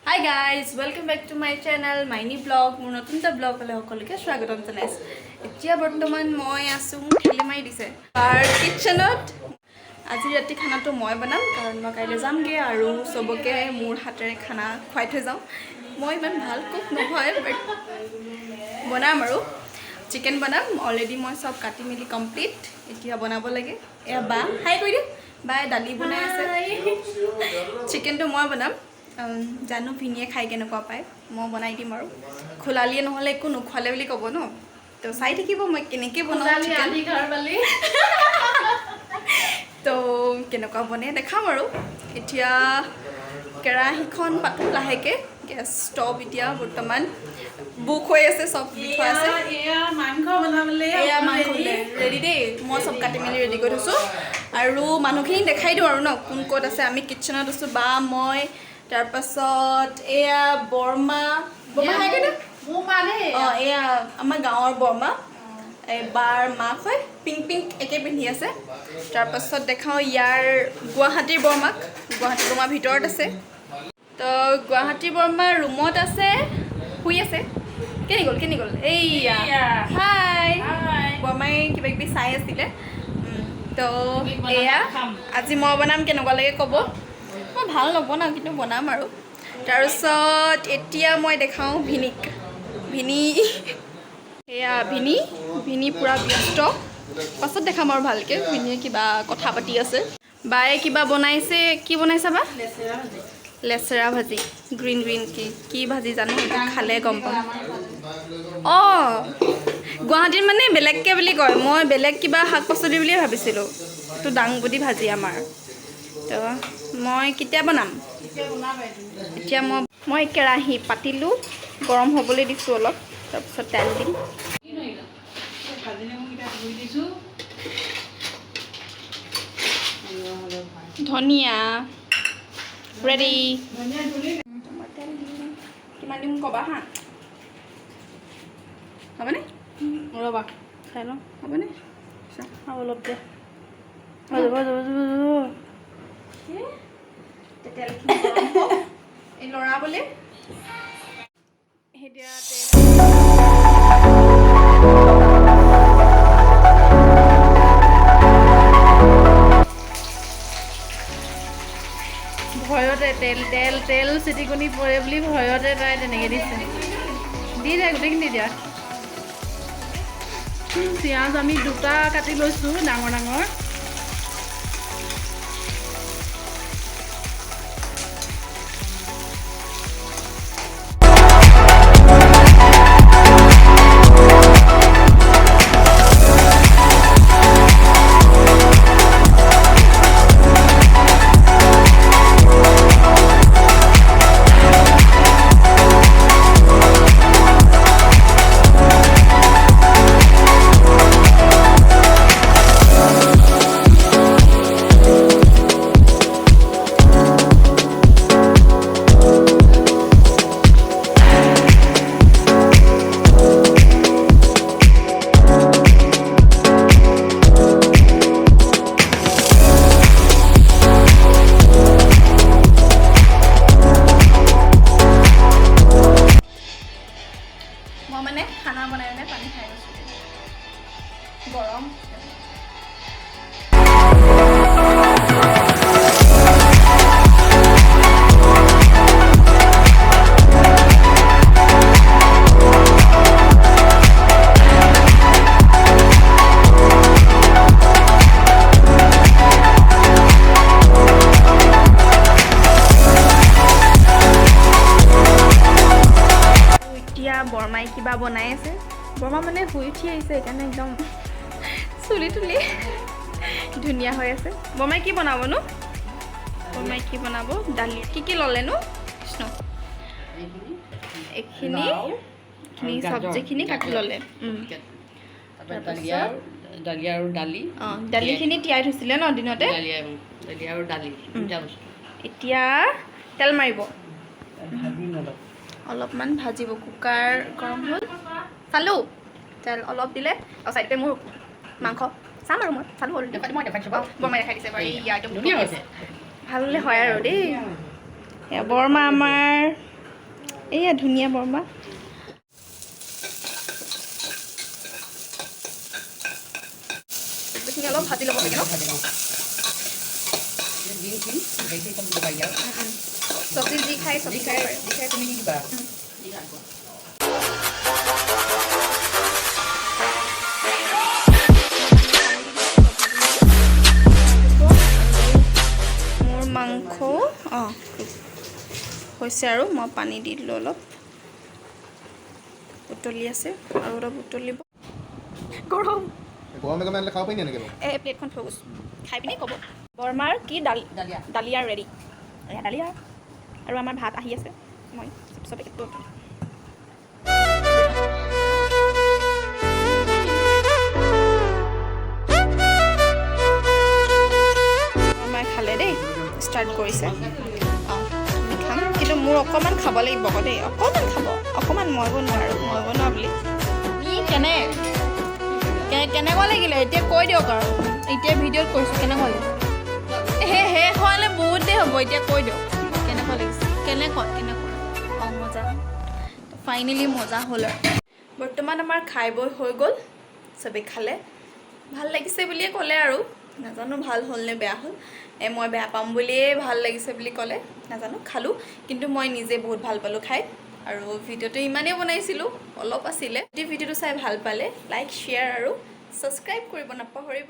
Hi guys, welcome back to my channel Maini Vlog. মোৰ নতুন এটা ব্লগলৈ সকলোকে স্বাগতম জনাইছোঁ। এতিয়া বৰ্তমান মই আছোঁ, মোক ঠেলি মাৰি দিছে, বাৰ কিটচেনত। আজি ৰাতি খানাটো মই বনাম, কাৰণ মই কাইলৈ যামগৈ আৰু চবকে মোৰ হাতেৰে খানা খুৱাই থৈ যাওঁ। মই ইমান ভাল কুক নহয়, বাট বনাম আৰু চিকেন বনাম। অলৰেডি মই চব কাটি মেলি কমপ্লিট, এতিয়া বনাব লাগে। এয়া বা, হাই কৈ দিওঁ। বাই দালি বনাই আছে। চিকেনটো মই বনাম। জানো ভিনিয়ে খাই কেনেকুৱা পায়। মই বনাই দিম আৰু খোলালিয়ে নহ'লে একো নোখোৱালে বুলি ক'ব ন। তো চাই থাকিব মই কেনেকৈ বনাওঁ চিকেন। তো কেনেকুৱা বনে দেখাম আৰু। এতিয়া কেৰাহীখন পাতোঁ লাহেকৈ। গেছ ষ্টভ এতিয়া বৰ্তমান বুক হৈ আছে, চব দি থোৱা আছে। এয়া মাংস বনাবলৈ। এয়া মাংস ৰেডি দেই। মই চব কাটি মেলি ৰেডি কৰি থৈছোঁ আৰু মানুহখিনি দেখাই দিওঁ আৰু ন, কোন ক'ত আছে। আমি কিটচেনত আছোঁ, বা, মই, তাৰপাছত এয়া বৰমা। বৰমা, হাই কৰি দিয়া। মোৰ মা দেই। অঁ, এয়া আমাৰ গাঁৱৰ বৰমা, এই বাৰ মাক হয়। পিংক পিংক একে পিন্ধি আছে। তাৰপাছত দেখাওঁ ইয়াৰ গুৱাহাটীৰ বৰমাক। গুৱাহাটীৰ বৰমা ভিতৰত আছে। তো গুৱাহাটীৰ বৰমা ৰুমত আছে, শুই আছে। কেনি গ'ল, কেনি গ'ল? এইয়া। এইয়া। হাই। হাই। বৰমাই কিবা কিবি চাই আছিলে। তো বনাম, এয়া খাম। আজি মই বনাম, কেনেকুৱা লাগে ক'ব। মই ভাল নবনাওঁ, কিন্তু বনাম আৰু। তাৰপিছত এতিয়া মই দেখাওঁ ভিনিক। ভিনি, এয়া ভিনি। ভিনি পূৰা ব্যস্ত, পাছত দেখাম আৰু ভালকৈ। ভিনিয়ে কিবা কথা পাতি আছে। বায়ে কিবা বনাইছে। কি বনাইছা বা? লেচেৰা ভাজি। গ্ৰীণ গ্ৰীণ কি কি ভাজি জানো, সেইটো খালে গম পাম। অঁ, গুৱাহাটীত মানে বেলেগকৈ বুলি কয়। মই বেলেগ কিবা শাক পাচলি বুলিয়ে ভাবিছিলোঁ। এইটো দাংবডি ভাজি আমাৰ। তো মই কেতিয়া বনাম? এতিয়া মই কেৰাহী পাতিলোঁ, গৰম হ'বলৈ দিছোঁ অলপ, তাৰপিছত তেল দিম। ভাজি নেমুকেইটা ধুই দিছোঁ। ধনিয়া ৰেডি। ধনিয়া ধুলি। মই তেল দিম, কিমান দিম ক'বা হা। হ'বনে? ৰ'বা, চাই লওঁ। হ'বনে? আৰু অলপ দিয়া। হৈ যাব, হৈ যাব, হৈ যাব, হৈ যাব। তেলখিনি গৰম হওক। এই লৰাবলৈ এতিয়া তেল। ভয়তে তেল তেল তেল চিটিকনি পৰে বুলি ভয়তে তাই তেনেকৈ দিছে। দি দিয়া, গোটেইখিনি দিয়া। পিঁয়াজ আমি দুটা কাটি লৈছোঁ, ডাঙৰ ডাঙৰ। মই মানে খানা বনাই মানে পানী খাই গৈছোঁ, গৰম। এতিয়া বৰমাই কিবা বনাই আছে। বৰমা মানে শুই উঠি আহিছে, সেইকাৰণে একদম চুলি তুলি ধুনীয়া হৈ আছে। বৰমাই কি বনাবনো? বৰমাই কি বনাব? দালি। কি কি ল'লেনো? কৃষ্ণ, এইখিনি এইখিনি চব্জিখিনি কাটি ল'লে। দালি আৰু দালি। অঁ, দালিখিনি তিয়াই থৈছিলে ন দিনতে? দালি আৰু দালি, দুটা বস্তু। এতিয়া তেল মাৰিব। ভাজিম অলপ। অলপমান ভাজিব। কুকাৰ গৰম হ'ল, চালোঁ, তেল অলপ দিলে। আৰু চাইডতে মোৰ মাংস চাম আৰু মই চালোঁ অলৰেডি। মই দেখাইছোঁ বাৰু। বৰমাই দেখাই দিছে বাৰু। এইয়া একদম ধুনীয়া হৈছে। ভাল হ'লে হয় আৰু দেই। এয়া বৰমা আমাৰ। এয়া ধুনীয়া বৰমা। এইখিনি অলপ ভাজি ল'ব লাগে ন? ভাজি লওঁ। দিম, হেৰি কম দিব পাৰি আৰু। চব্জি যি খাই যি চব্জি খাই খাই পাৰে। যি খাই তুমি দি দিবা আৰু। যি ভাল পোৱা। মোৰ মাংস হৈছে আৰু মই পানী দি দিলোঁ, অলপ উতলি আছে আৰু অলপ উতলিব। গৰম। গৰমে গৰমে আনিলে খাব পাৰি নি এনেকৈ বাৰু? এই প্লেটখন থৈ গৈছোঁ, খাই পিনি ক'ব। বৰমাৰ কি দালি ডালিয়া। Dahlia ready. এয়া ডালিয়া আৰু আমাৰ ভাত আহি আছে। মই চিপছৰ পেকেটটো। বৰমাই খালে দেই, ষ্টাৰ্ট কৰিছে। আমি খাম, কিন্তু মোৰ অকণমান খাব লাগিব আকৌ দেই। অকণমান খাব, অকণমান। মই বনোৱা আৰু মই বনোৱা বুলি ই কেনেকুৱা লাগিলে এতিয়া কৈ দিয়ক আৰু। এতিয়া ভিডিঅ'ত কৈছোঁ, কেনেকুৱা লাগিছে? সেই শেষ হোৱালে বহুত দেৰি হ'ব। এতিয়া কৈ দিয়ক কেনেকুৱা লাগিছে, কেনেকুৱা কেনেকুৱা? মজা। ফাইনেলি মজা হ'ল আৰু। বৰ্তমান আমাৰ খাই বৈ হৈ গ'ল। চবেই খালে, ভাল লাগিছে বুলিয়ে ক'লে আৰু নাজানো ভাল হ'ল নে বেয়া হ'ল। মই বেয়া পাম বুলিয়ে ভাল লাগিছে বুলি ক'লে, নাজানো। খালোঁ, কিন্তু মই নিজে বহুত ভাল পালোঁ খাই। আৰু ভিডিঅ'টো ইমানেই বনাইছিলোঁ, অলপ আছিলে। যদি ভিডিঅ'টো চাই ভাল পালে লাইক, শ্বেয়াৰ আৰু ছাবস্ক্ৰাইব কৰিব নাপাহৰিব।